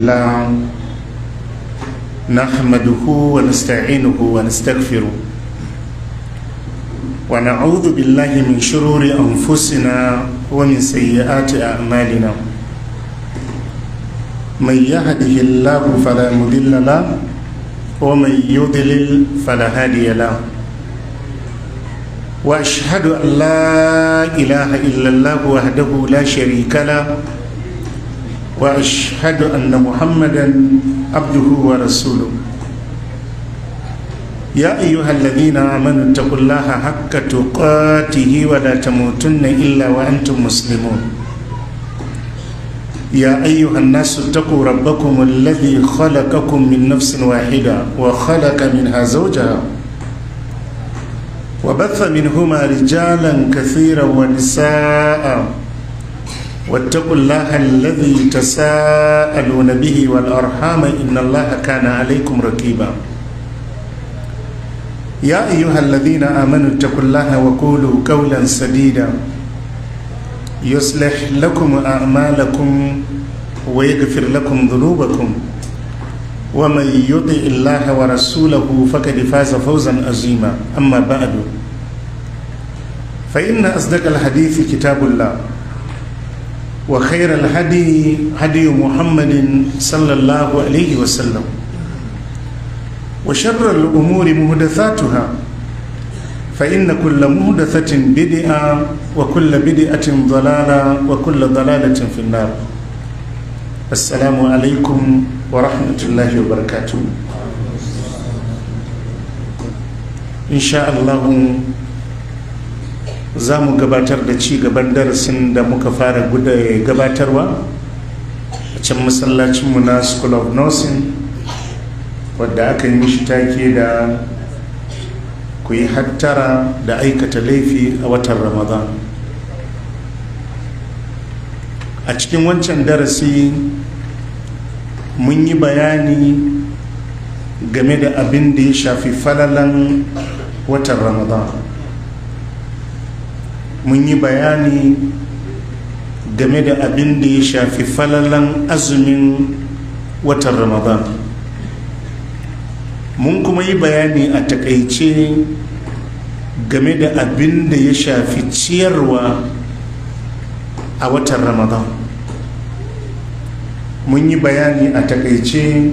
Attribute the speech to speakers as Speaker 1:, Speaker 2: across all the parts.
Speaker 1: الله نحمده ونستعينه ونستغفره ونعوذ بالله من شرور أنفسنا ومن سيئات أعمالنا من يهده الله فلا مضل له ومن يضلل فلا هادي له وأشهد أن لا إله إلا الله وحده لا شريك له واشهد ان محمدا عبده ورسوله يا ايها الذين امنوا اتقوا الله حق تقاته ولا تموتن الا وانتم مسلمون يا ايها الناس اتقوا ربكم الذي خلقكم من نفس واحده وخلق منها زوجها وبث منهما رجالا كثيرا ونساء واتقوا الله الذي تساءلون به والأرحام إن الله كان عليكم رقيبا يا أيها الذين آمنوا اتقوا الله وقولوا قولا سديدا يصلح لكم أعمالكم ويغفر لكم ذنوبكم ومن يطع الله ورسوله فقد فاز فوزا عظيما أما بعد فإن أصدق الحديث كتاب الله وخير الهدي هدي محمد صلى الله عليه وسلم وشر الأمور مهدثاتها فإن كل مهدثة بدعة وكل بدعة ضلالة وكل ضلالة في النار السلام عليكم ورحمة الله وبركاته إن شاء الله za mu gabatar da ci gaban darasin da muka fara gabatarwa a can masallacinmu na school of nursing wadda aka yi mishi take da ku yi hattara da aikata laifi a watan ramadan. A cikin wancan darasi mun yi bayani game da abin da ya shafi falalan watan ramadan. Mun yi bayani game da abin da ya shafi falalan azumin watan ramadan. Mun kuma yi bayani a takaice game da abin da ya shafi ciyarwa a watan ramadan. Mun yi bayani a takaice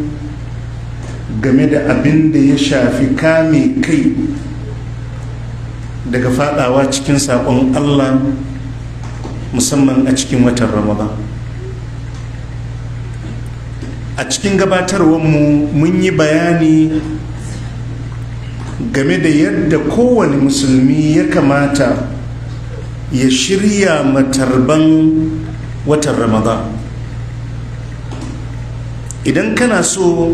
Speaker 1: game da abin da ya shafi kame kai daga fadawa cikin sakon Allah musamman a cikin watan Ramadan. A cikin gabatarwarmu mun yi bayani game da yadda kowane musulmi ya kamata ya shirya matarban watan Ramadan. Idan kana so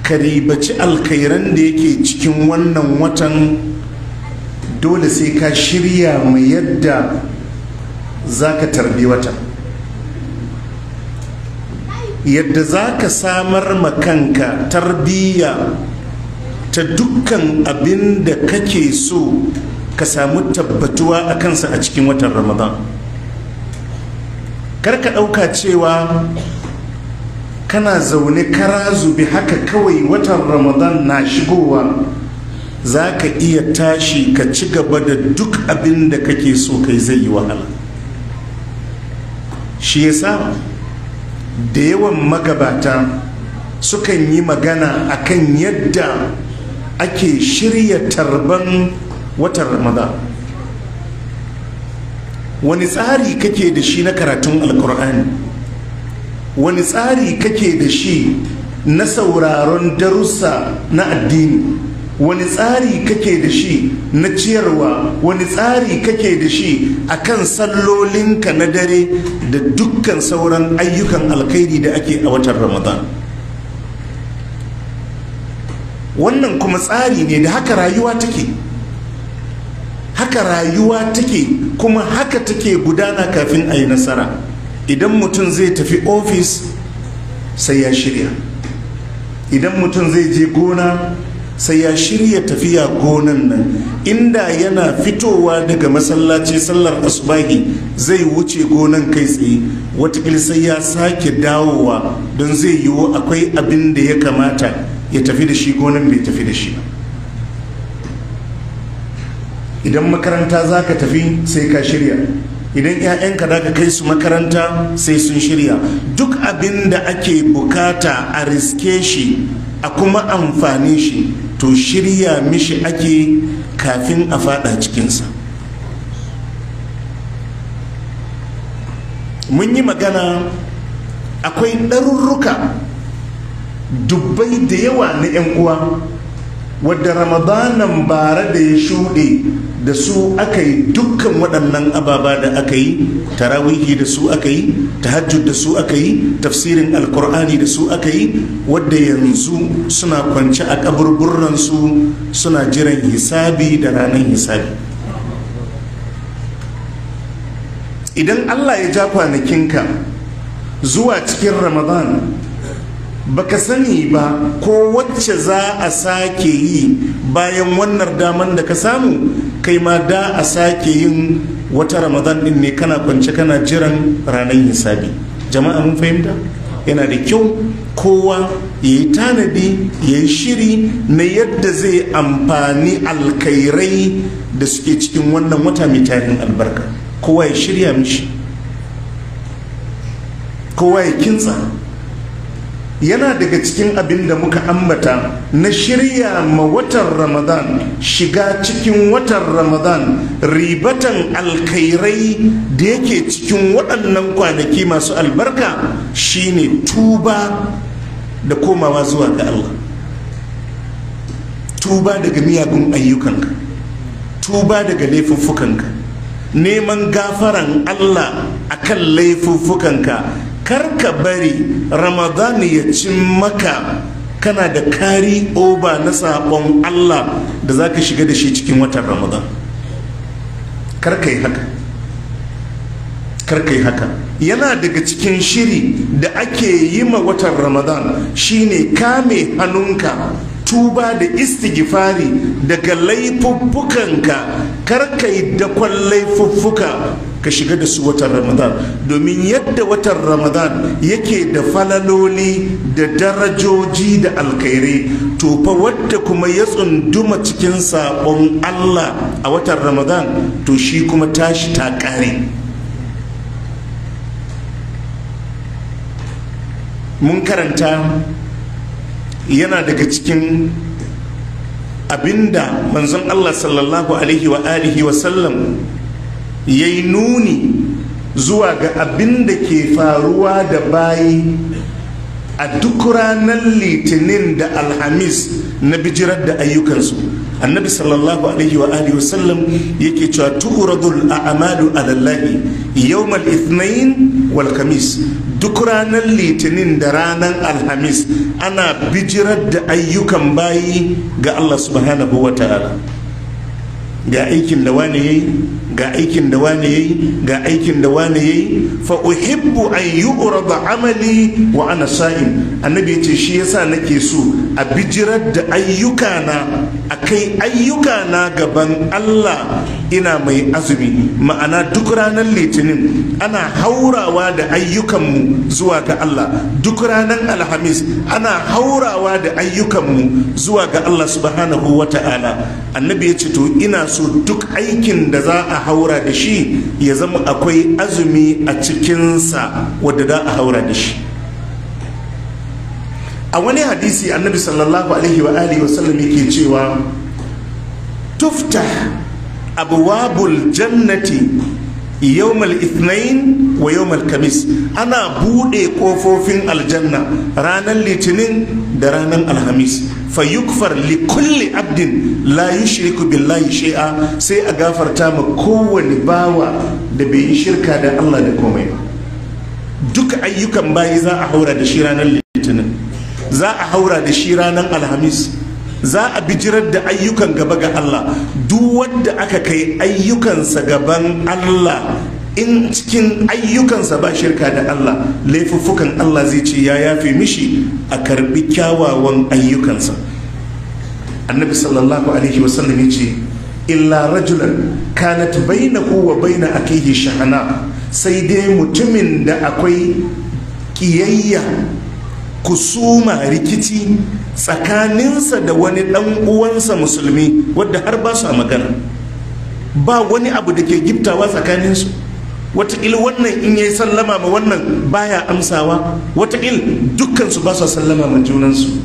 Speaker 1: ka ribaci alkhairan da yake cikin wannan watan, dole sai ka shirya mai yadda za ka tarbi wata, yadda za ka samar makanka tarbiyya ta dukkan abin da kake so ka samu tabbatuwa a kansa a cikin watan ramadan. Kar ka ɗauka cewa kana zaune kara zubi haka kawai watan ramadan na shigowa za ka iya tashi ka ci gaba da duk abin da kake so kai, zai yi wahala. Shi yasa da yawan magabata sukan yi magana akan yadda ake shirya tarban watan ramadan. Wani tsari kake da shi na karatun alkur'ani? Wani tsari kake da shi na sauraron darussa na addini? Wani tsari kake da shi na ciyarwa? Wani tsari kake da shi akan sallolinka na dare da dukkan sauran ayyukan alkhairi da ake a watan ramadan? Wannan kuma tsari ne da haka rayuwa take, haka rayuwa take, kuma haka take gudana kafin a yi nasara. Idan mutum zai tafi ofis sai ya shirya, idan mutum zai je gona Sai ya shirya tafiya gonan nan, inda yana fitowa daga masallaci sallar asubahi zai wuce gonan kai tsaye, watakila sai ya sake dawowa don zai yiwu akwai abin da ya kamata ya tafi da shi gonan bai tafi da shi ba. Idan makaranta za ka tafi sai ka shirya, idan 'ya'yanka za ka kai su makaranta sai sun shirya. Duk abin da ake bukata a riske shi a kuma amfani shi, to shirya mishi ake kafin a fada cikinsa. Mun yi magana akwai ɗarurruka dubbai da yawa na 'yan uwa wadda Ramadanan bara da ya shuɗe da su aka yi dukkan waɗannan ababa da aka yi, tarawihi da su aka yi, tahajjud da su aka yi, tafsirin alkur'ani da su aka yi, wadda yanzu suna kwance a kaburburansu suna jiran hisabi da ranar hisabi. Idan Allah ya ja kwanakinka zuwa cikin Ramadan, baka sani ba ko wacce za a sake yi bayan wannan daman da ka samu, kai ma da a sake yin wata Ramadan din ne kana kwance kana jiran ranar hisabi. Jama'a mun fahimta? Yana da kyau kowa ya yi tanadi, ya yi shiri na yadda zai amfani alkhairai da suke cikin wannan wata mai tarin albarka. Kowa ya shirya mishi, kowa ya kintsa. Yana daga cikin abin da muka ambata na shirya ma watan Ramadan, shiga cikin watan Ramadan, ribatan alkhairai da yake cikin waɗannan kwanaki masu albarka shine tuba da komawa zuwa ga Allah. Tuba daga miyagun ayyukanka, tuba daga laifuffukanka, neman gafaran Allah akan laifuffukanka. Kar ka bari Ramadan ya cin maka kana da kari oba na sabon Allah da zaka shiga da shi cikin watan Ramadan. Kar ka yi haka, kar ka yi haka. Yana daga cikin shiri da ake yi ma watan Ramadan shine kame hannunka, tuba da istighfari daga laifuffukanka. Kar ka yi dakon laifuffuka ka shiga da su watan Ramadan, domin yadda watan Ramadan yake da falaloli da darajoji da alkhairai, to fa wadda kuma ya tsunduma cikin sabon Allah a watan Ramadan, to shi kuma tashi ta kare. Mun karanta yana daga cikin abinda manzon Allah sallallahu alaihi wa alihi wa sallam yayi nuni zuwa ga abinda ke faruwa da bayi a duk ranar Litinin da Alhamis na bijirar da ayyukansu. Annabi sallallahu alaihi wa alihi wasallam yake cewa tu'radul a'malu ala Allahi yawmal ithnain wal khamis. Duk ranar Litinin da ranar Alhamis ana bijirar da ayyukan bayi ga Allah subhanahu wa ta'ala. Ga aikin da wani yayi, ga aikin da wani yayi, ga aikin da wani yayi. Fa uhibbu an yu'rada amali wa ana sa'im. Annabi yace shi yasa nake so a bijirar da ayyukana, akai ayyukana gaban Allah ina mai azumi. Ma'ana duk ranar Litinin ana haurawa da ayyukanmu zuwa ga Allah, duk ranar Alhamis ana haurawa da ayyukanmu zuwa ga Allah subhanahu wa ta'ala. Annabi yace to ina so duk aikin da za a haura da shi ya zama akwai azumi a cikinsa wadda za a haura da shi. A wani hadisi annabi sallallahu alaihi wa alihi wa sallam yake cewa tuftah abwabul jannati yawmal ithnain wa yawmal khamis. Ana bude kofofin aljanna ranar Litinin da ranar Alhamis. Fayukfar li kulli abdin la yushriku billahi shay'a. Sai a gafarta ma kowane bawa da bai yi shirka da Allah da komai ba. Duk ayyukan bayi za a haura da shi ranar Litinin, za a haura da shi ranar Alhamis, za a bijirar da ayyukan gaba ga Allah. Duk wanda aka kai ayyukansa gaban Allah, in cikin ayyukansa ba shirka da Allah, laifuffukan Allah zai ce ya yafe mishi, a karbi kyawawan ayyukansa. Annabi sallallahu alaihi wasallam ya ce illa rajulan kanat bainahu wa baina akihi shahana, sai dai mutumin da akwai kiyayya, kusuma, rikici tsakaninsa da wani dan uwansa musulmi wadda har ba su magana, ba wani abu da ke giftawa tsakaninsu. Wataƙil wannan in yayi sallama ma wannan baya amsawa, wataƙil dukkansu ba su sallama ma junansu.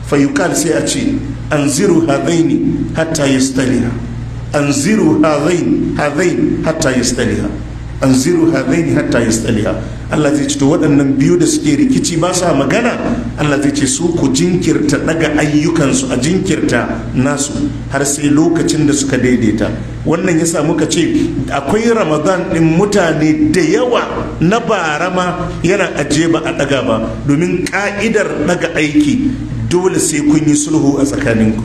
Speaker 1: Fayuqal, sai a ce anziru hadaini hatta yastaliha, anziru hadain hatta yastaliha, anziru hadaini hatta yastaliha. Allah zai ce to waɗannan biyu da suke rikici ba sa magana, Allah zai ce su ku jinkirta daga ayyukansu, a jinkirta nasu har sai lokacin da suka daidaita. Wannan yasa muka ce akwai Ramadan ɗin mutane da yawa na barama yana ajiye ba a ɗaga ba, domin ƙa'idar ɗaga aiki dole sai kun yi sulhu a tsakaninku.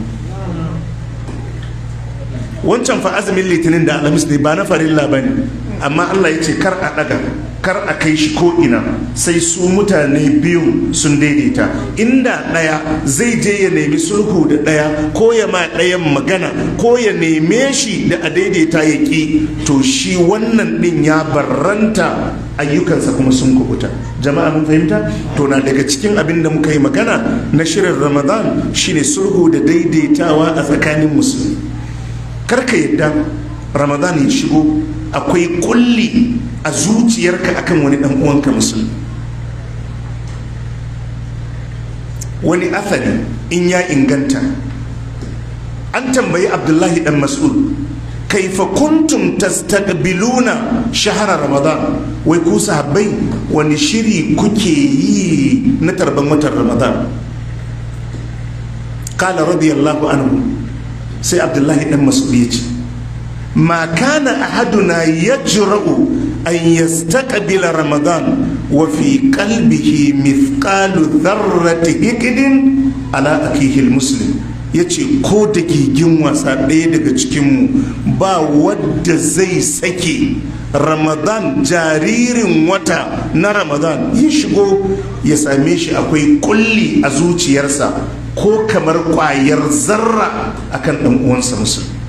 Speaker 1: Wancan fa azumin Litinin da Alhamis ne, ba na farilla ba ne, amma Allah ya ce kar a ɗaga, kar a kai shi ko ina sai su mutane biyu sun daidaita. Inda ɗaya zai je ya nemi sulhu da ɗaya, ko ya ma ɗayan magana, ko ya neme shi da a daidaita ya ƙi, to shi wannan ɗin ya barranta, ayyukansa kuma sun kubuta. Jama'a mun fahimta? To na daga cikin abin da muka yi magana na shirin Ramadan shine sulhu da daidaitawa a tsakanin musulmi. Karka yadda Ramadan ya shigo akwai kulli a zuciyarka akan wani dan uwanka musulmi. Wani athari in ya inganta, an tambayi Abdullahi dan Mas'ud, kaifa kuntum tastaqbiluna shahra Ramadan? Wai ku sahabbai wani shiri kuke yi na tarban watan Ramadan? Qala radiyallahu anhu, sai Abdullahi dan Mas'ud ya ce ma kana ahaduna yajra'u an yastaqbila Ramadan wa fi qalbihi mithqalu dharrati hikdin ala akihi almuslim. Yace ko da gigin wasa ɗaya daga cikinmu ba wadda zai sake Ramadan, jaririn wata na Ramadan ya shigo ya same shi akwai kulli a zuciyarsa ko kamar ƙwayar zarra akan ɗan uwansa musulmi.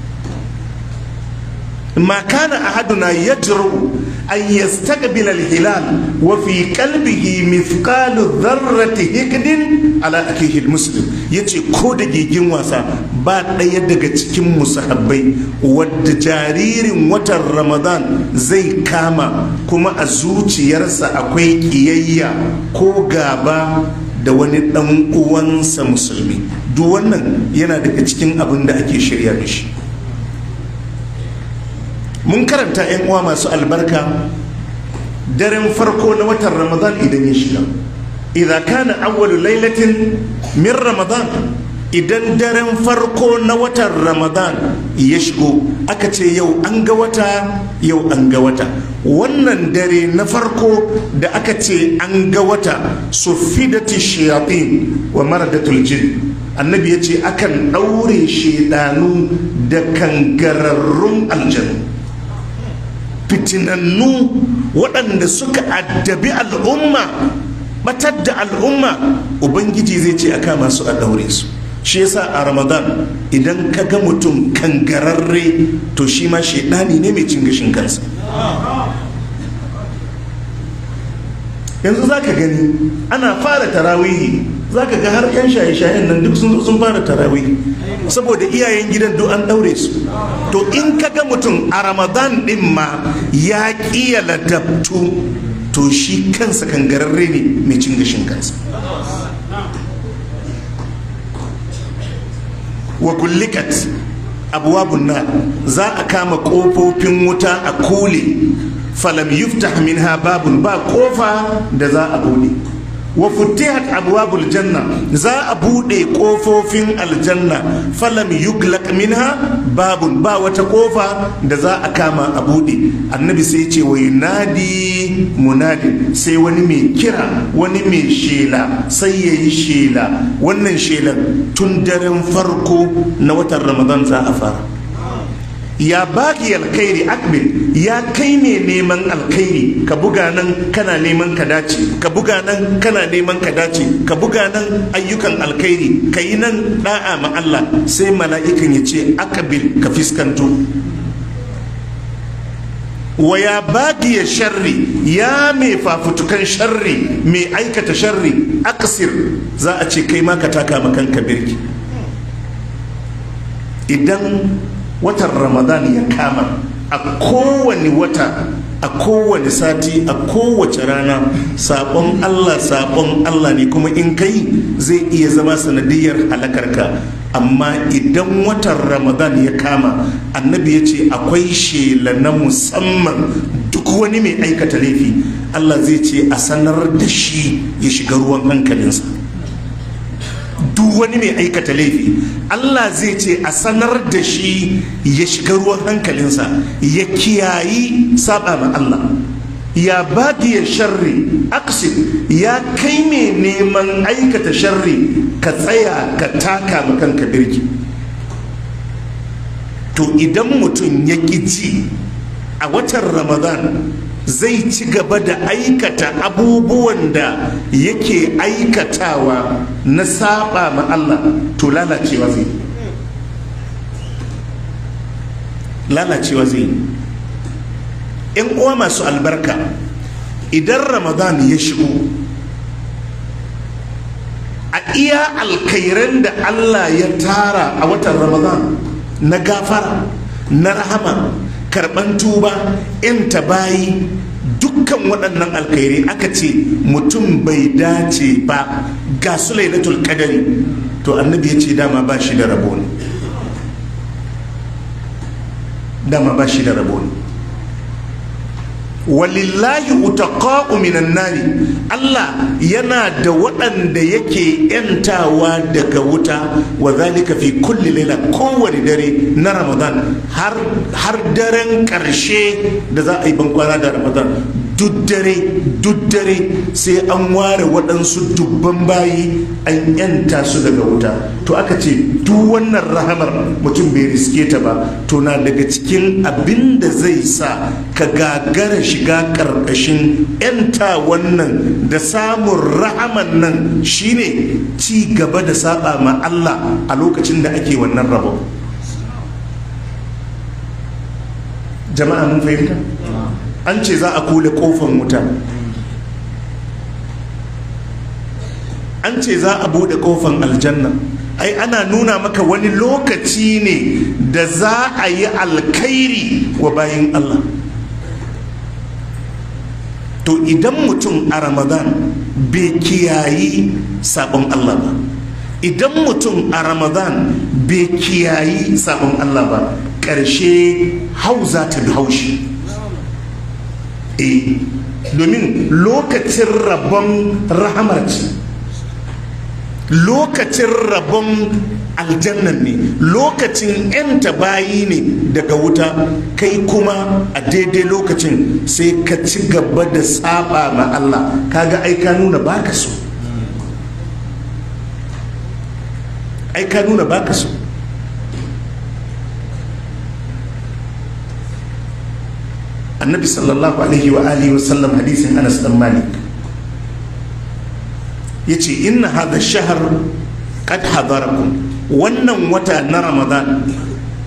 Speaker 1: Ma kana ahaduna yajru an yastaqbila al-hilal wa fi qalbihi mithqalu dharrati hikdin ala akihi al-muslim. Yace ko da gigin wasa ba ɗaya daga cikin musahabbai wadda jaririn watan Ramadan zai kama kuma a zuciyarsa akwai kiyayya ko gaba da wani ɗan uwansa musulmi. Duk wannan yana daga cikin abin da ake shirya mishi. Mun karanta 'yan uwa masu albarka, daren farko na watan Ramadan idan ya shiga, idza kana awwalu lailatin min Ramadan, idan daren farko na watan Ramadan ya shigo, aka ce yau an ga wata, yau an ga wata. Wannan dare na farko da aka ce an ga wata, sufidati shayatin wa maradatul jin. Annabi ya ce akan ɗaure shedanu da kangararrun aljanu, fitinannu waɗanda suka addabi al'umma, batar da al'umma. Ubangiji zai ce a kama su a ɗaure su. Shi yasa a Ramadan idan ka ga mutum kangararre, to shi ma shaidani ne mai cin gashin kansa. Yanzu za ka gani ana fara tarawihi, za ka ga har 'yan shaye-shayen nan duk sun zo sun fara tarawihi, saboda iyayen gidan duk an ɗaure su. To in ka ga mutum a Ramadan ɗin ma ya ƙiya ladabtu, to shi kansa kangararre ne mai cin gashin kansa. Wa kullikat abwabun nar, za a kama kofofin wuta a kule, falam yuftah minha babun, ba kofa da za a bude. Wa futihat abwabul janna, za a bude kofofin aljanna, falam yuglaq minha babun, ba wata kofa da za a kama a bude. Annabi sai ya ce wa yunadi munadi, sai wani mai kira, wani mai shela sai yayi shela. Wannan shelan tun daren farko na watan Ramadan za a fara. Ya baki alkhairi akbil, ya kai mai neman alkhairi, ka buga nan kana neman ka dace, ka buga nan kana neman ka dace, ka buga nan ayyukan alkhairi, ka yi nan da'a ma Allah. Sai mala'ikan ya ce akbil, ka fiskanto. Wa ya baki ya sharri, ya mai fafutukan sharri, mai aikata sharri, aksir, za a ce kai ma ka taka ma kanka birki. Idan watan Ramadan ya kama, a kowane wata, a kowane sati, a kowace rana, sabon Allah sabon Allah ne, kuma in kai zai iya zama sanadiyar halakarka. Amma idan watan Ramadan ya kama, annabi ya ce akwai shela na musamman, duk wani mai aikata laifi Allah zai ce a sanar da shi ya shiga ruwan hankalinsa. Duk wani mai aikata laifi Allah zai ce a sanar da shi ya shiga ruwan hankalinsa, ya kiyayi saba ma Allah. Ya baki ya sharri aksib, ya kai mai neman aikata sharri, ka tsaya ka taka ma kanka birki. To idan mutum ya ƙi ji a watan Ramadan, zai ci gaba da aikata abubuwan da yake aikatawa na saba ma Allah, to lalacewa zai lalacewa zai. ‘Yan uwa masu albarka, idan Ramadan ya shigo, a iya alkhairan da Allah ya tara a watan Ramadan na gafara, na rahama, karban tuba, ‘yan tabayi, dukkan waɗannan alkhairai, aka ce mutum bai dace ba ga su Lailatul Qadari, to annabi ya ce dama ba shi da rabo ne, dama ba shi da rabo ne. Walillahi utaqa'u minan nari, Allah yana da waɗanda yake yantawa daga wuta, wa zalika fi kulli laila, kowane dare na Ramadan, har daren ƙarshe da za a yi bankwana da Ramadan, duk dare sai an ware waɗansu dubban bayi an yanta su daga wuta. To aka ce duk wannan rahamar mutum bai riske ta ba, to na daga cikin abin da zai sa ka gagara shiga ƙarƙashin yanta wannan da samun rahaman nan shine ci gaba da saba ma Allah a lokacin da ake wannan rabo. Jama'a mun fahimta? An ce za a kule kofan wuta, an ce za a bude kofan aljanna. Ai ana nuna maka wani lokaci ne da za a yi alkhairi wa bayin Allah. To idan mutum a Ramadan bai kiyayi sabon Allah ba, idan mutum a Ramadan bai kiyayi sabon Allah ba, ƙarshe hauza ta bi haushi. Domin lokacin rabon rahamar ce, lokacin rabon aljannan ne, lokacin yanta bayi ne daga wuta, kai kuma a daidai lokacin sai ka ci gaba da saba ma Allah. Kaga ai ka nuna baka so, ai ka nuna baka so. Annabi sallallahu alaihi wa alihi wa sallam, hadisin Anas dan Malik yace inna hadha ash-shahr qad hadarakum, wannan wata na Ramadan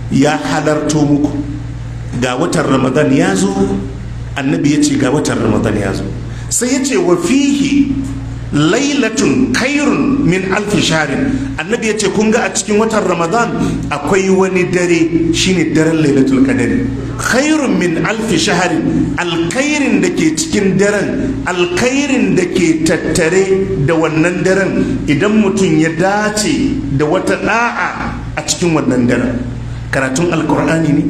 Speaker 1: ya halarto muku. Ga watan Ramadan ya zo, annabi yace ga watan Ramadan ya zo, sai yace wa fihi lailatun khairun min alfi shahrin. Annabi yace kun ga a cikin watan Ramadan akwai wani dare, shine daren Lailatul Qadr, khairun min alfi shahrin, alkhairin da ke cikin daren, alkhairin da ke tattare da wannan daren, idan mutum ya dace da wata da'a a cikin wannan daren, karatun alkur'ani ne,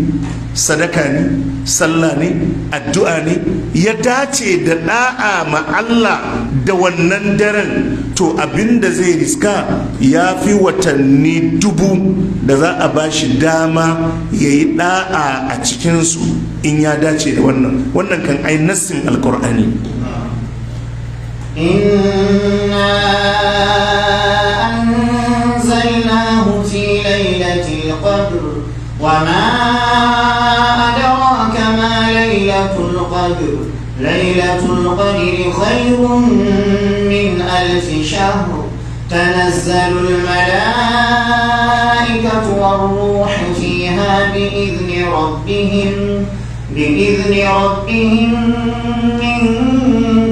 Speaker 1: sadaka ne, sallah ne, addu'a ne, ya dace da da'a ma Allah da wannan daren, to abinda zai riska ya fi watanni 1000 da za a bashi dama ya yi da'a a cikinsu in ya dace da wannan. Wannan kan ai nassin alkur'ani.
Speaker 2: Inna anzalnahu fi lailatul qadr wa ma شهر تنزل الملائكة والروح فيها بإذن ربهم من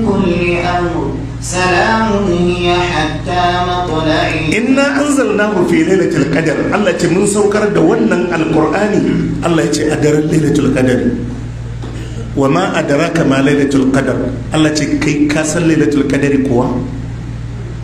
Speaker 2: كل أمر سلام هي حتى مطلع.
Speaker 1: إنا أنزلناه في ليلة القدر. الله يتي من سوكر da wannan alqur'ani Allah yace a daren lailatul qadr. Wama adraka ma lailatul qadr. Allah yace kai ka san lailatul qadri kuwa?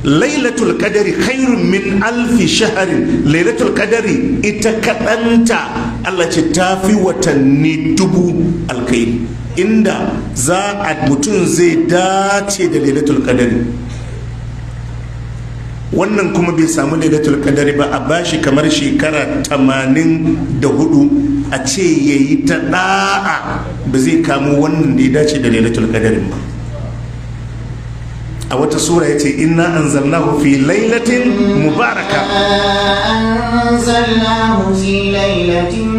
Speaker 1: Lailatul qadri khairun min alfi shahrin. Lailatul qadri ita kadanta Allah ce tafi watanni 1000 alkhairi. Inda za a mutum zai dace da lailatul qadri, wannan kuma bai samu lailatul qadri ba, a bashi kamar shekara 84 a ce yayi ta da'a, ba zai kamo wannan da ya dace da lailatul qadri ba. A wata sura yace inna anzalnahu fi lailatin mubaraka.
Speaker 2: Anzalnahu fi lailatin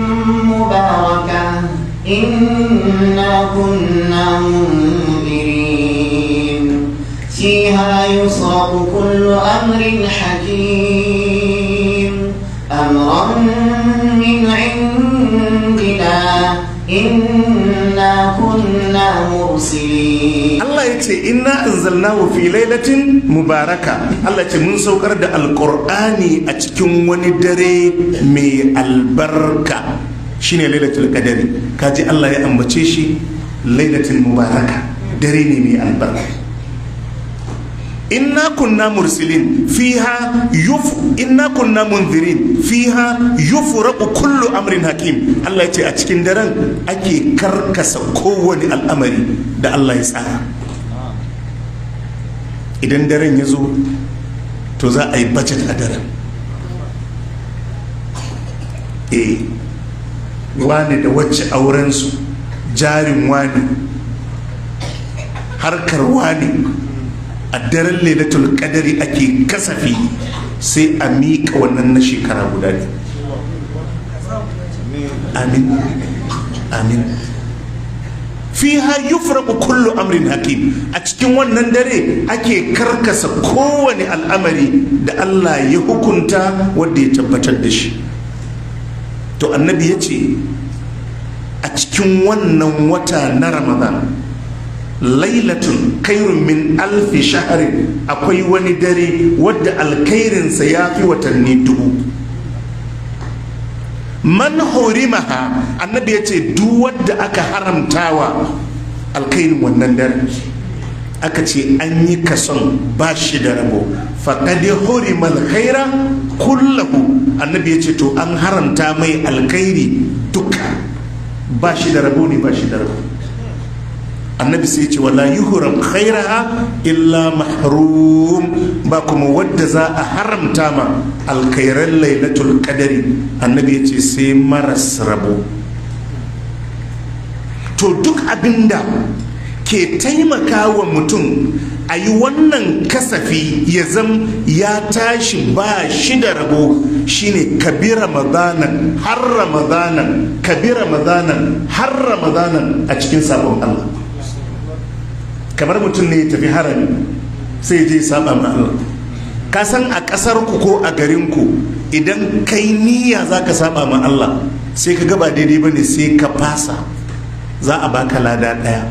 Speaker 2: mubaraka inna kunna munzirin fiha yusraqu kullu amrin hakim amran min indina inna kunna mursilin.
Speaker 1: Allah ya ce inna anzalnahu fi lailatin mubaraka. Allah ya ce mun saukar da alqur'ani a cikin wani dare mai albarka, shine lailatul qadari. Kaji Allah ya ambace shi lailatul mubaraka, dare ne mai albarka. Inna kunna mursilin fiha yuf inna kunna munzirin fiha yufraqu kullu amrin hakim. Allah ya ce a cikin daren ake karkasa kowane al'amari da Allah ya tsara. Idan daren ya zo to za a yi budget a daren. Wani da wacce aurensu, jarin wani, harkar wani, a daren lailatul qadari ake kasafi sai a miƙa wannan na shekara guda ne. Amin amin. Fiha yufraqu kullu amrin hakim. A cikin wannan dare ake karkasa kowane al'amari da Allah ya hukunta wanda ya tabbatar da shi. To annabi ya ce a cikin wannan wata na Ramadan lailatun khairun min alfi shahrin, akwai wani dare wadda alkhairinsa ya fi watanni 1000. Man hurimaha, annabi ya ce duk wadda aka haramtawa alkhairin wannan dare, aka ce an yi kason ba shi da rabo, faqad hurima alkhaira kullahu. Annabi ya ce to an haramta mai alkhairi duka, ba shi da rabo ne, ba shi da rabo. Annabi sai ce wala yuhram khairaha illa mahrum, ba kuma wadda za a haramta ma alkhairan lailatul qadari, annabi ya ce sai maras rabo. To duk abinda ke taimaka wa mutum a yi wannan kasafi ya zam ya tashi ba shi da rabo shine kabi ramadanan har ramadanan, kabi ramadanan har ramadanan a cikin sabon Allah. Kamar mutum ne ya tafi harami sai je saba ma Allah. Ka san a kasar ku ko a garin ku idan kai niyya zaka saba ma Allah sai ka ga ba daidai bane sai ka fasa, za a baka lada daya.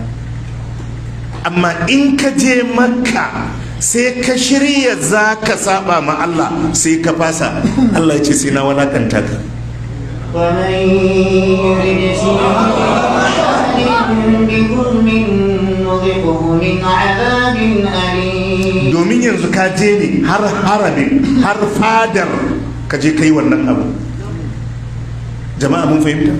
Speaker 1: Amma in ka je Makka sai ka shirya za ka saba ma Allah sai ka fasa, Allah ya ce sai na walakanta ka. Domin yanzu ka je ne har haramin har fadar ka je ka yi wannan abu. Jama'a mun fahimta?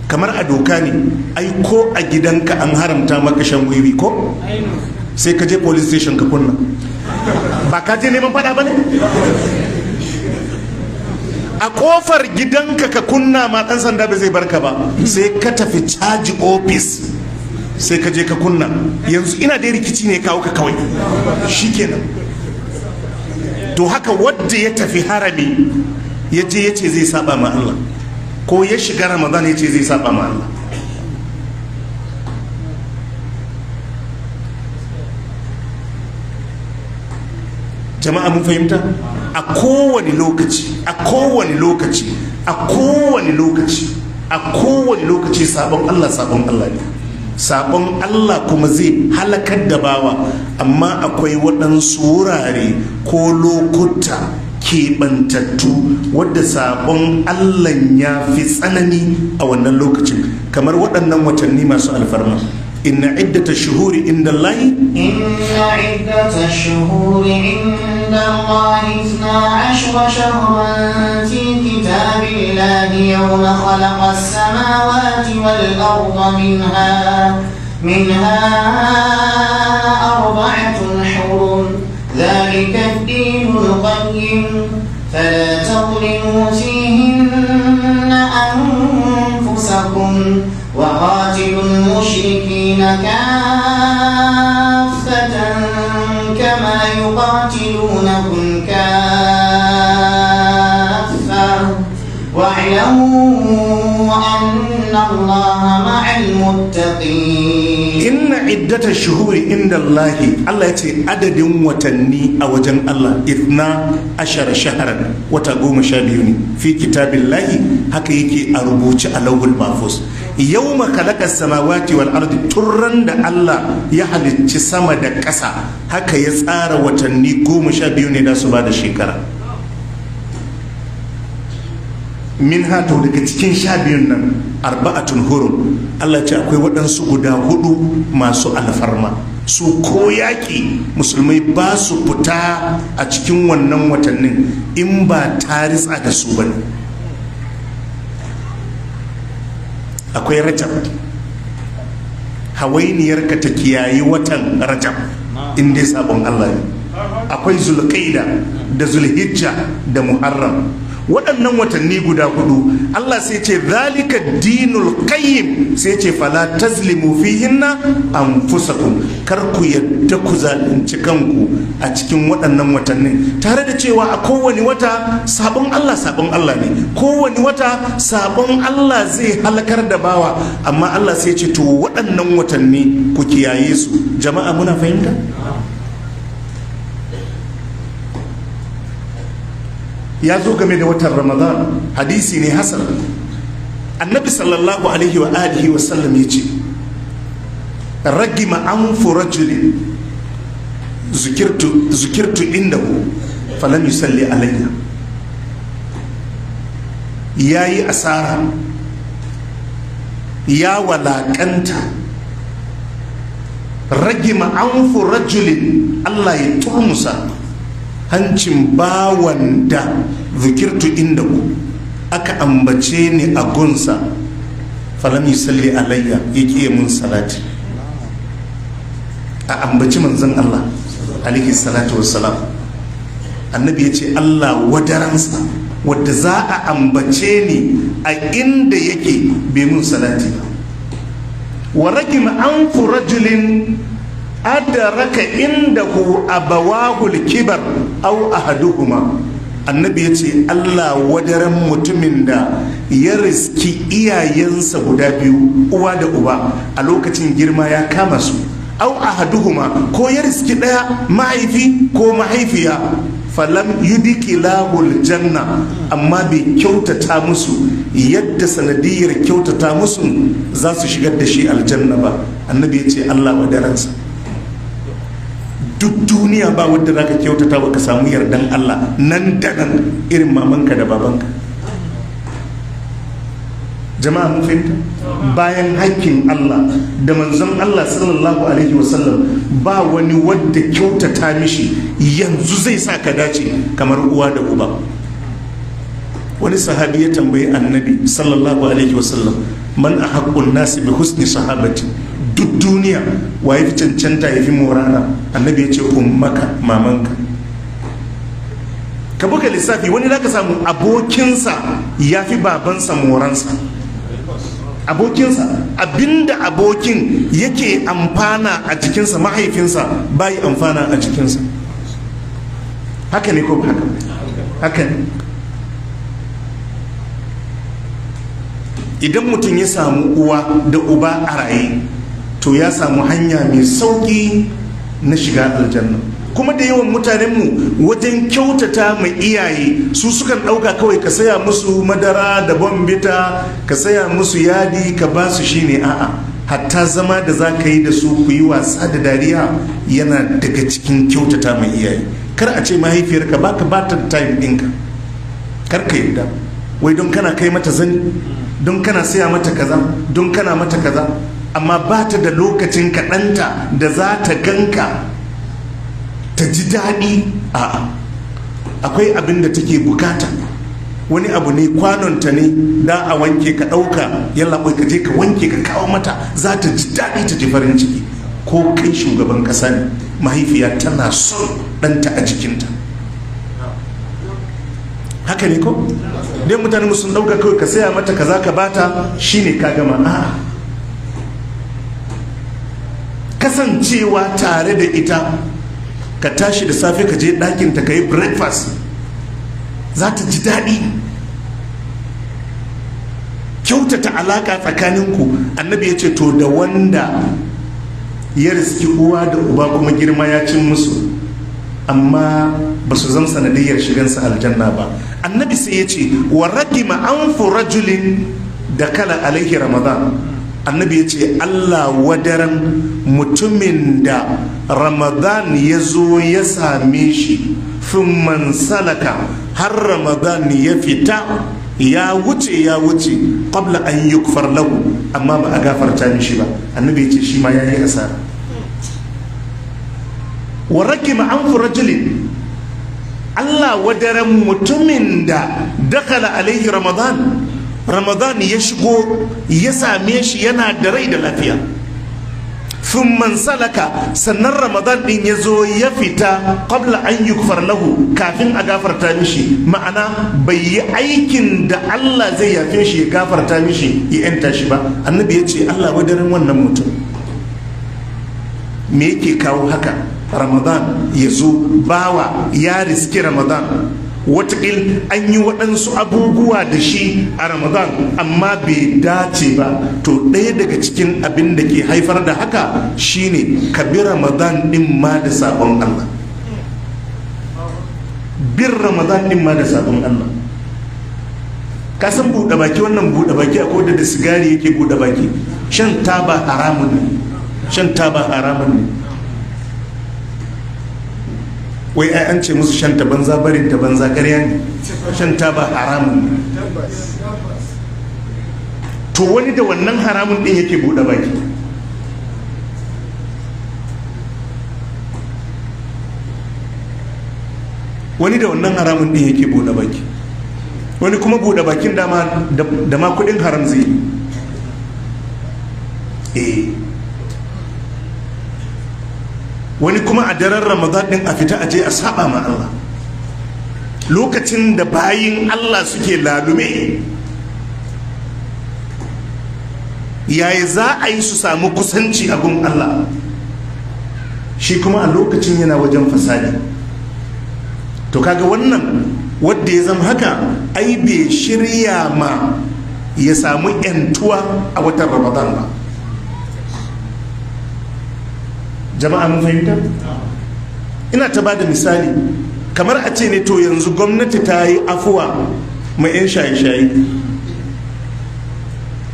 Speaker 1: Kamar a doka ne, ai ko a gidanka an haramta maka shan wiwi ko? Sai ka je police station ka kunna. Ba ka je neman fada ba ne? A kofar gidanka ka kunna ma dan sanda ba zai barka ba, sai ka tafi caji office sai ka je ka kunna. Yanzu ina da rikici ne kawo ka kawai, shikenan. To haka wadda ya tafi harami ya je ya ce zai saba ma Allah, ko ya shiga Ramadan ya ce zai saba ma Allah. Jama'a mun fahimta? A kowane lokaci, a kowane lokaci, a kowane lokaci, a kowane lokaci sabon Allah sabon Allah ne. Sabon Allah kuma zai halakar da bawa, amma akwai waɗansu wurare ko lokuta keɓantattu wadda sabon Allah ya fi tsanani a wannan lokacin, kamar waɗannan watanni masu alfarma. Inna iddata shuhuri inda Allahi
Speaker 2: inna iddata shuhuri inda Allahi 12 shahran fi kitabillahi yawma khalaqa as-samawati wal arda minha arba'atun hurum dhalika ad-dinul qayyim fala tadhlimu fihinna anfusakum وقاتلوا المشركين كافة كما يقاتلونكم كافة واعلموا أن الله مع المتقين.
Speaker 1: إن عدة الشهور عند الله، الله يتي عدد وتني أوجن الله 12 شهرا وتقوم شابيوني في كتاب الله، haka yake a rubuce a lauhul mahfuz. Yawma khalaqa samawati wal ardi, turran da Allah ya halicci sama da ƙasa haka ya tsara watanni 12 ne da su ba da shekara. Min hato daga cikin 12 nan arba'atun hurum, Allah ce akwai waɗansu guda 4 masu alfarma, su ko yaƙi musulmai ba su fita a cikin wannan watannin in ba taritsa da su bane. Akwai Rajab, hawainiyarka ta kiyayi watan Rajab in dai sabon Allah ne. Akwai Zulqaida da Zulhijja da Muharram. Waɗannan watanni guda 4 Allah sai ce zalika dinul qayyim, sai ce fala tazlimu fihinna anfusakum, kar ku yadda ku zalunci kanku a cikin waɗannan watannin, tare da cewa a kowane wata sabon Allah sabon Allah ne, kowane wata sabon Allah zai halakar da bawa, amma Allah sai ce to waɗannan watanni ku kiyaye su. Jama'a muna fahimta? Ya zo game da watan Ramadan, hadisi ne hasan. Annabi sallallahu alaihi wa alihi wa sallam yace ragima anfu rajulin zukirtu indahu falam yusalli alayya. Yayi asara, ya walakanta. Ragima anfu rajulin, Allah ya turmusa hancin bawan da zikirtu inda ku aka ambace ni a gunsa, falam yusalli alayya, ya ƙiye mun salati. A ambaci manzon Allah alaihi salatu wassalam, annabi ya ce Allah wadaransa wadda za a ambace ni a inda yake bai mun salati ba. Wa ragima anfu rajulin adraka indahu abawahul kibar aw ahaduhuma. Annabi yace Allah wadaran mutumin da ya riski iyayensa guda biyu, uwa da uba, a lokacin girma ya kama su, aw ahaduhuma, ko ya riski daya mahaifi ko mahaifiya, falam yudkilahul janna, amma bai kyautata musu yadda sanadiyar kyautata musu za su shigar da shi aljanna ba. Annabi yace Allah wadaransa. Duk duniya ba wadda za ka kyautata ba ka samu yardan Allah nan da nan irin mamanka da babanka. Jama'a mun fahimta? Bayan hakkin Allah da manzon Allah sallallahu alaihi wasallam, ba wani wadda kyautata mishi yanzu zai sa ka dace kamar uwa da uba. Wani sahabi ya tambayi annabi sallallahu alaihi wasallam, man ahaqqun nasi bi husni sahabati, duk duniya wa ya fi cancanta ya fi morana? Annabi ya ce ummaka, mamanka. Ka buga lissafi, wani za ka samu abokinsa ya fi babansa moransa. Abokinsa, abinda abokin yake amfana a jikinsa, mahaifinsa bai amfana a jikinsa. Haka ne ko ba haka? Haka ne. Idan mutum ya samu uwa da uba a raye, to ya samu hanya mai sauki na shiga aljanna. Kuma da yawan mutanenmu wajen kyautata mai iyaye su sukan ɗauka kawai ka saya musu madara da bombita, ka saya musu yadi ka ba su, shine a'a. Hatta zama da za ka yi da su ku yi wasa da dariya yana daga cikin kyautata mai iyaye. Kar a ce mahaifiyarka baka bata time ɗinka, kar ka yarda wai don kana kai mata zani, don kana saya mata kaza, don kana mata kaza, amma ba ta da lokacin kaɗanta da za ta ganka ta ji daɗi. A'a, akwai abin da take bukata, wani abu ne kwanonta ne da a wanke ka ɗauka, yalla ka je ka wanke ka kawo mata, za ta ji daɗi ta ji farin ciki. Ko kai shugaban ƙasa ne, mahaifiya tana son ɗanta a jikinta. Haka ne ko? Dai mutane sun ɗauka kawai ka saya mata kaza ka bata shine ka gama. A'a, kasancewa tare da ita, ka tashi da safe ka je ɗakinta ka yi breakfast, za ta ji daɗi. Kyautata alaƙa tsakaninku. Annabi ya ce to da wanda ya riski uwa da uba kuma girma ya cin musu amma ba su zama sanadiyyar shigansa aljanna ba. Annabi sai ya ce wa ragima anfu rajulin da kala alaihi ramadan. Annabi ya ce Allah wadaran mutumin da Ramadan ya zo ya same shi, thumman salaka, har Ramadan ya fita ya wuce ya wuce, qabla an yukfar lahu, amma ba a gafarta mishi ba. Annabi ya ce shi ma yayi asara. Wa rakima anfu rajulin, Allah wadaran mutumin da dakala alaihi Ramadan, Ramadan ya shigo ya same shi yana da rai da lafiya, thumman salaka, sannan Ramadan din ya zo ya fita qabla an yukfar lahu, kafin a gafarta mishi. Ma'ana bai yi aikin da Allah zai yafe shi ya gafarta mishi ya yanta shi ba. Annabi ya ce Allah wadarin wannan mutum. Me yake kawo haka? Ramadan ya zo, bawa ya riski Ramadan, watakil an yi waɗansu abubuwa da shi a Ramadan amma bai dace ba. To ɗaya daga cikin abin da ke haifar da haka shine ka bi Ramadan ɗin ma da sabon Allah. Bin Ramadan ɗin ma da sabon Allah. Ka san buɗe baki, wannan buɗe baki a koda da sigari yake buɗe baki. Shan taba haramun ne, shan taba haramun ne. Wai ai an ce musu shan ta banza barin ta banza, ƙarya ne. Shan taba haramun ne. To wani da wannan haramun din yake buɗe baki. Wani da wannan haramun din yake buɗe baki. Wani kuma buɗe bakin dama da ma kuɗin haram zai yi. Wani kuma a daren Ramadan din a fita aje a saba ma Allah, lokacin da bayin Allah suke lalume yayi za a yi su samu kusanci a gun Allah, shi kuma a lokacin yana wajen fasadi. To kaga wannan wanda ya zama haka ai bai shirya ma ya samu yantuwa a watan Ramadan ba. Jama'a mun fahimta? Ina ta bada misali kamar a ce ne to yanzu gwamnati ta yi afuwa mai 'yan shaye-shaye,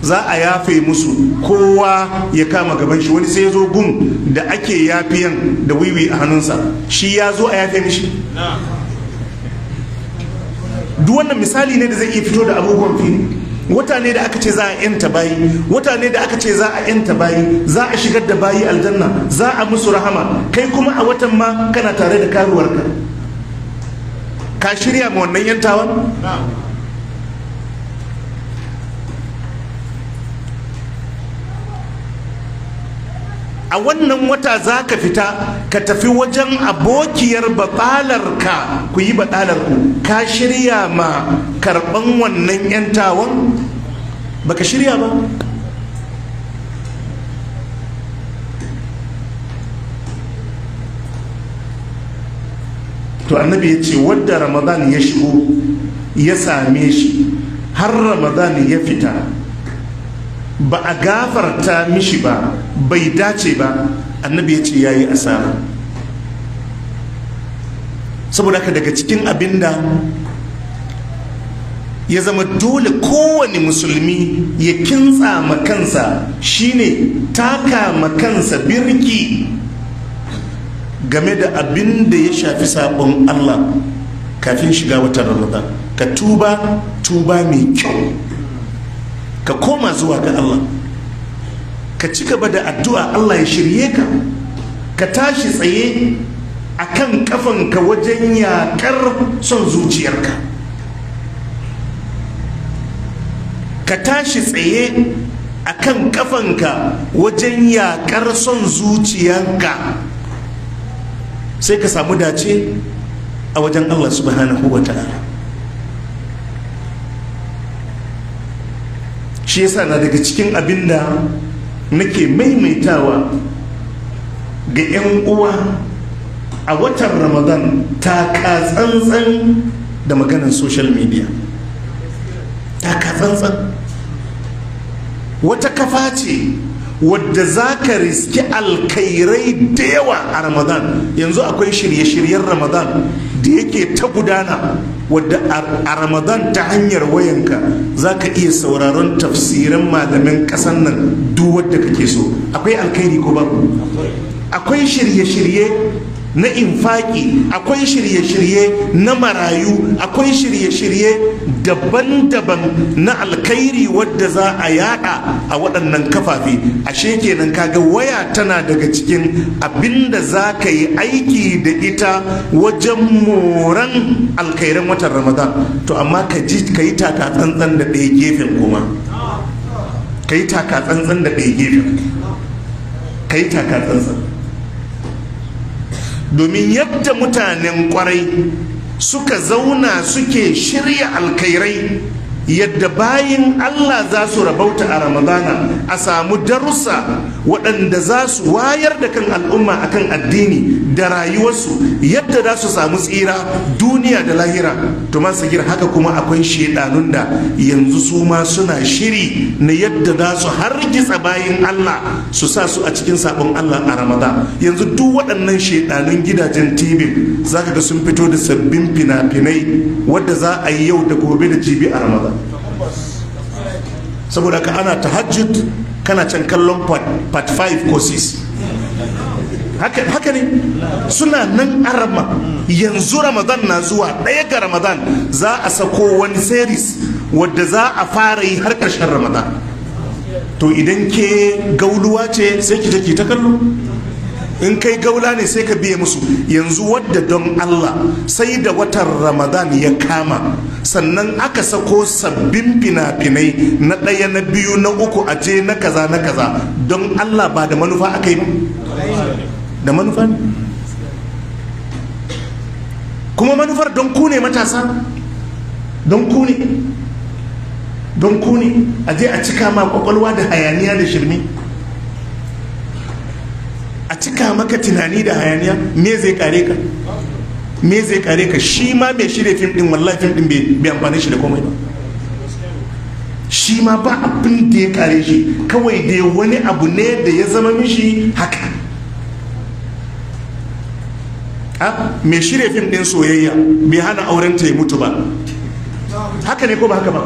Speaker 1: za a yafe musu, kowa ya kama gaban shi. Wani sai ya zo gun da ake yafiyan da wiwi a hannunsa, shi ya zo a yafe mishi. Duk wannan misali ne da zai iya fito da abubuwan fili. Wata ne da aka ce za a yanta bayi, wata ne da aka ce za a yanta bayi, za a shigar da bayi aljanna, za a musu rahama. Kai kuma a watan ma kana tare da karuwarka. Ka shirya ma wannan yantawan? A wannan wata za ka fita ka tafi wajen abokiyar batsalarka ku yi batsalarku. Ka shirya ma karban wannan yantawan? Baka shirya ba. To annabi ya ce wadda Ramadan ya shigo ya same shi har Ramadan ya fita ba a gafarta mishi ba, bai dace ba, annabi ya ce ya yi asara. Saboda haka daga cikin abinda ya zama dole kowane musulmi ya kintsa ma kansa shine taka ma kansa birki game da abin da ya shafi sabon Allah kafin shiga watan Ramadan. Ka tuba, tuba mai kyau, ka koma zuwa ga Allah, ka ci gaba da addu'a Allah ya shirye ka, ka tashi tsaye akan kafanka wajen yakar son zuciyarka, ka tashi tsaye akan kafanka wajen yakar son zuciyarka, sai ka samu dace a wajen Allah subhanahu wa ta'ala. Shi yasa na daga cikin abinda nake maimaitawa ga 'yan uwa a watan Ramadan, taka tsantsan da maganar social media. Taka tsantsan wata kafa ce wadda za ka riski alkhairai da yawa a Ramadan. Yanzu akwai shirye-shiryen Ramadan da yake ta gudana, wadda a Ramadan ta hanyar wayanka za ka iya sauraron tafsirin malamin ƙasan nan duk wadda kake so. Akwai alkhairi ko babu? Akwai shirye-shirye na infaki, akwai shirye-shirye na marayu, akwai shirye-shirye daban-daban na alkhairi wadda za a yada a waɗannan kafafe. Ashe kenan kaga waya tana daga cikin abinda za ka yi aiki da ita wajen moran alkhairan watan Ramadan. To amma ka ji ka yi taka tsantsan da ɗaya gefen kuma, ka yi taka tsantsan da ɗaya gefen, ka yi taka tsantsan. Domin yadda mutanen kwarai suka zauna suke shirya alkhairai, yadda bayin Allah za su rabauta a Ramadana, a samu darussa waɗanda za su wayar da kan al'umma akan addini da rayuwarsu, yadda za su samu tsira duniya da lahira. To man sagir, haka kuma akwai shedanun da yanzu su ma suna shiri na yadda za su hargitsa bayin Allah su sa su a cikin sabon Allah a Ramadan. Yanzu duk waɗannan shedanun gidajen TV zaka ga sun fito da sabbin fina-finai wadda za a yi yau da gobe da jibi a Ramadan. Saboda ka ana tahajjud kana can kallon part 5 ko 6. Haka ne suna nan arama. Yanzu Ramadan na zuwa, ɗaya ga Ramadan za a sako wani series wadda za a fara yi har ƙarshen Ramadan. To idan ke gauluwa ce sai ki take ta kallo, in kai gaula ne sai ka biye musu. Yanzu wadda don Allah sai da watan Ramadan ya kama sannan aka sako sabbin fina-finai na ɗaya, na biyu, na uku, a je na kaza na kaza. Don Allah ba da manufa aka yi ba? Da manufa ne. Kuma manufar don ku ne matasa, don ku ne, don ku ne. A je a cika ma kwakwalwa da hayaniya da shirme, a cika maka tunani da hayaniya. Me zai kare ka? Me zai kare ka? Shi ma mai shirya fim din, wallahi fim din bai amfani shi da komai ba. Shi ma ba abin da ya kare shi, kawai dai wani abu ne da ya zama mishi haka. Mai shirya fim din soyayya bai hana auren ta ya mutu ba. Haka ne ko ba haka ba?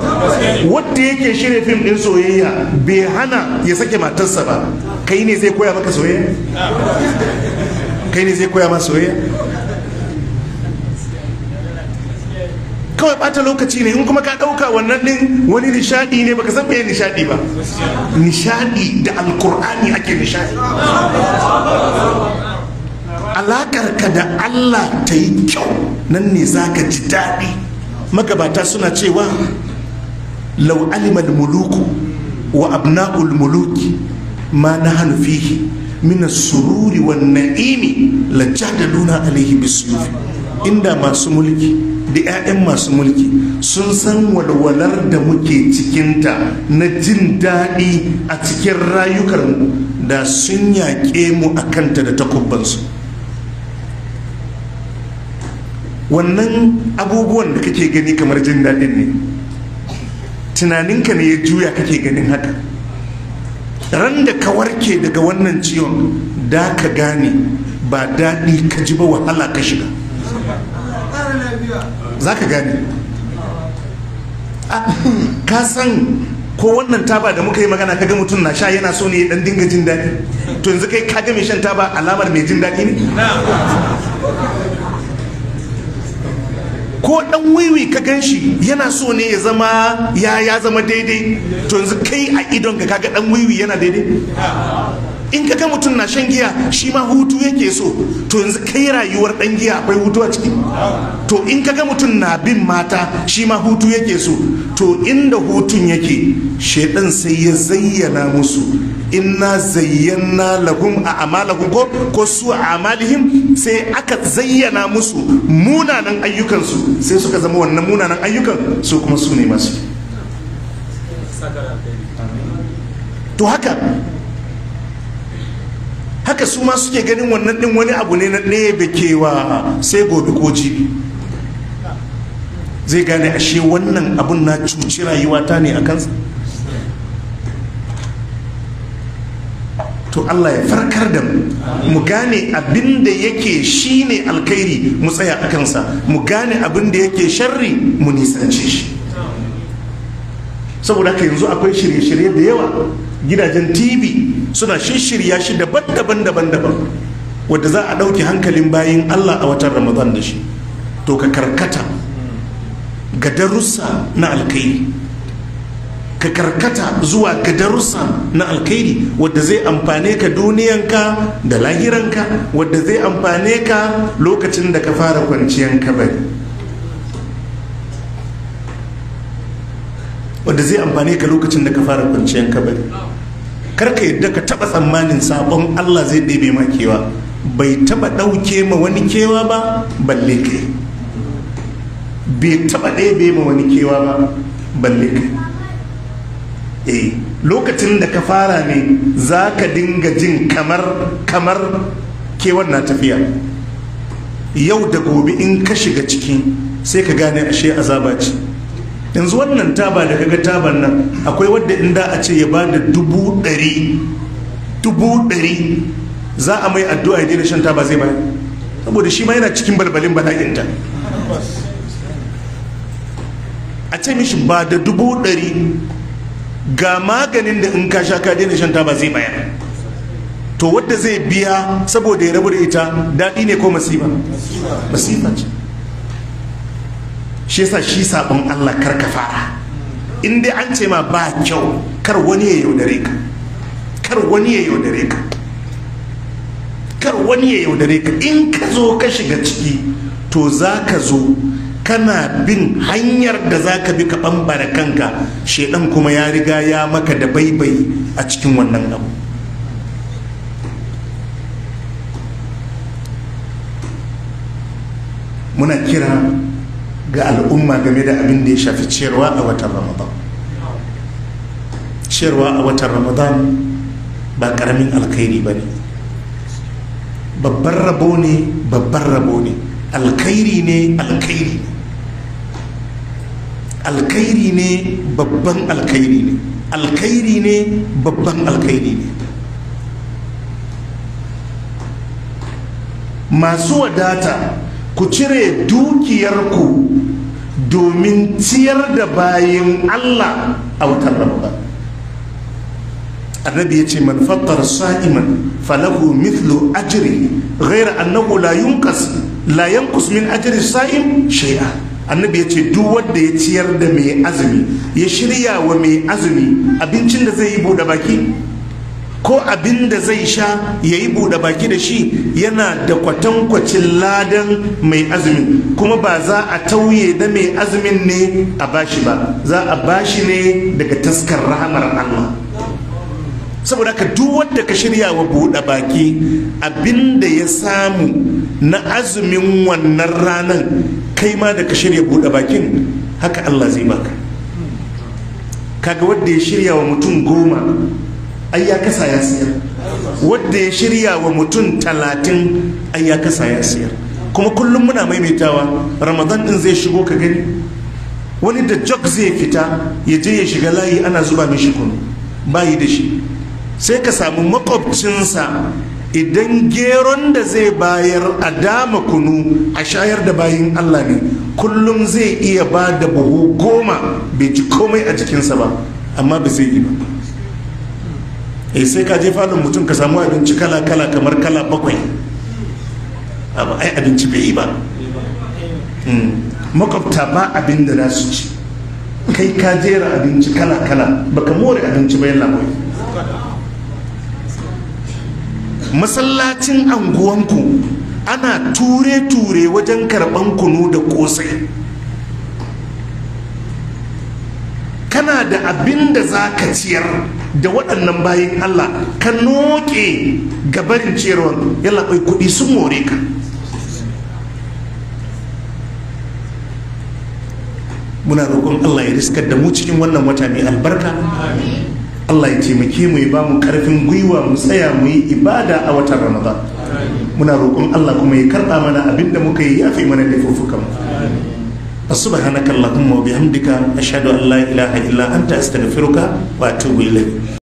Speaker 1: Wanda yake shirya fim din soyayya bai hana ya sake matarsa ba. Kai ne zai koya maka soyayya? Kai ne zai koya maka soyayya? Kawai bata lokaci ne. In kuma ka dauka wannan din wani nishadi ne, baka san meye nishadi ba. Nishadi da Alkur'ani ake nishadi. Alakar ka da Allah ta yi kyau, nan ne zaka ji daɗi. Magabata suna cewa law alimal muluku wa abna'ul muluki ma nahnu fihi min as-sururi wan na'imi lajadaluna alayhi bisuyuf. Inda masu mulki da 'ya'yan masu mulki sun san walwalar da muke cikinta na jin daɗi a cikin rayukarmu, da sun yaƙe mu a kanta da takubbansu. Wannan abubuwan da kake gani kamar jin daɗin ne, tunaninka ne ya juya kake ganin haka. Ran da ka warke daga wannan ciwon da ka gane ba daɗi ka ji ba, wahala ka shiga. Za ka gane. Ka san ko wannan taba da muka yi magana kaga mutum na sha yana so ne ya dan dinga jin daɗi. To yanzu kai kaga mai shan taba alamar mai jin daɗi ne? Ko dan wiwi ka ganshi yana so ne ya zama ya zama daidai. To yanzu kai a idon ka kaga dan wiwi yana daidai? In kaga mutum na shan giya shi ma hutu yake so. To yanzu kai rayuwar dan giya akwai hutu a ciki? To in kaga mutum na bin mata shi ma hutu yake so. To inda hutun yake, shedan sai ya zayyana musu, inna zayyana lahum a amalahum ko su a amalihim, sai aka zayyana musu munanan ayyukansu, sai suka zama wannan munanan ayyukan su kuma su ne masu. To haka su ma suke ganin wannan din wani abu ne na ɗebe kewa, sai gobe ko jibi zai gane ashe wannan abun na cuci rayuwata ne a kansa. To Allah ya farkar da mu, mu gane abin da yake shine alkhairi mu tsaya a kansa, mu gane abin da yake sharri mu nisance shi. Saboda haka yanzu akwai shirye-shirye da yawa, gidajen TV suna shirya shi daban-daban daban-daban, wadda za a ɗauki hankalin bayin Allah a watan Ramadan da shi. To ka karkata ga darussa na alkhairi, ka karkata zuwa ga darussa na alkhairi wadda zai amfane ka duniyanka da lahiranka, wadda zai amfane ka lokacin da ka fara kwanciyan kabari, wadda zai amfane ka lokacin da ka fara kwanciyan kabari. Kar ka yadda ka taba tsammanin sabon Allah zai ɗebe ma kewa. Bai taba ɗauke ma wani kewa ba balle kai. Bai taba ɗebe ma wani kewa ba balle kai. Lokacin da ka fara ne za ka dinga jin kamar kewar na tafiya. Yau da gobe in ka shiga ciki sai ka gane ashe azaba ce. Yanzu wannan taba da kaga taban nan, akwai wadda inda a ce ya ba da 100,000 za a mai addu'a ya daina shan taba zai bayar, saboda shi ma yana cikin balbalin bala'inta. A ce mishi ba da 100,000 ga maganin da in ka sha ka daina shan taba zai bayar. To wadda zai biya saboda ya rabu da ita, daɗi ne ko masifa? Masifa ce. Shi yasa shi sabon Allah kar ka fara. In dai an ce ma ba kyau, kar wani ya yaudare ka. Kar wani ya yaudare ka. Kar wani ya yaudare ka. In ka zo ka shiga ciki, to za ka zo kana bin hanyar da za ka bi ka ɓambara kanka, shedan kuma ya riga ya maka da baibayi a cikin wannan abu. Muna kira ga al'umma game da abin da ya shafi ciyarwa a watan Ramadan. Ciyarwa a watan Ramadan ba karamin alkhairi ba ne, babban rabo ne, babban rabo ne, alkhairi ne, alkhairi ne, alkhairi ne, babban alkhairi ne, alkhairi ne, babban alkhairi ne. Masu wadata, ku cire dukiyarku domin ciyar da bayin Allah a watan Ramadan. Annabi ya ce man fattara sa'iman falahu mithlu ajrihi ghayra annahu la yunqas la yanqus min ajri sa'im shay'a. Annabi ya ce duk wanda ya ciyar da mai azumi, ya shirya wa mai azumi abincin da zai yi buɗe baki ko abin da zai sha ya yi buɗe baki da shi, yana da kwatankwacin ladan mai azumin, kuma ba za a tauye da mai azumin ne a bashi ba, za a bashi ne daga taskar rahamar Allah. Saboda haka duk wanda ka shirya wa buɗe baki abin da ya samu na azumin wannan ranan, kai ma da ka shirya buɗe bakin haka Allah zai baka. Kaga wanda ya shirya wa mutum 10 ai ya kasa ya siyar, wadda ya shirya wa mutum 30 ai ya kasa ya siyar. Kuma kullum muna maimaitawa, Ramadan din zai shigo ka gani wani da jog zai fita ya je ya shiga layi ana zuba mishi kunu, bayi da shi. Sai ka samu makwabcinsa Idan geron da zai bayar a dama kunu a shayar da bayin Allah ne, kullum zai iya ba da buhu 10 bai ji komai a jikinsa ba, amma ba zai yi ba. Sai ka je falon mutum ka samu abinci kala-kala kamar kala 7, abu ai abinci bai yi ba. Makwabta ba abin da za su ci, kai ka jera abinci kala-kala baka more abinci ba. Yalla boy, masallacin anguwanku ana ture-ture wajen karban kunu da kosai, kana da abin da za ka ciyar da waɗannan bayin Allah, ka noke gabarin ciyarwar. Yalla bai, kuɗi sun more ka. Muna roƙon Allah ya riskar da mu cikin wannan wata mai albarka. Allah ya taimake mu, ya ba mu ƙarfin gwiwa mu tsaya mu yi ibada a watan Ramadan. Muna roƙon Allah kuma ya karɓa mana abinda muka yi, yafe mana laifuffukan mu. Subhanaka allahumma wa bihamdika, ashhadu an la ilaha illa anta, astaghfiruka wa atubu ilayk.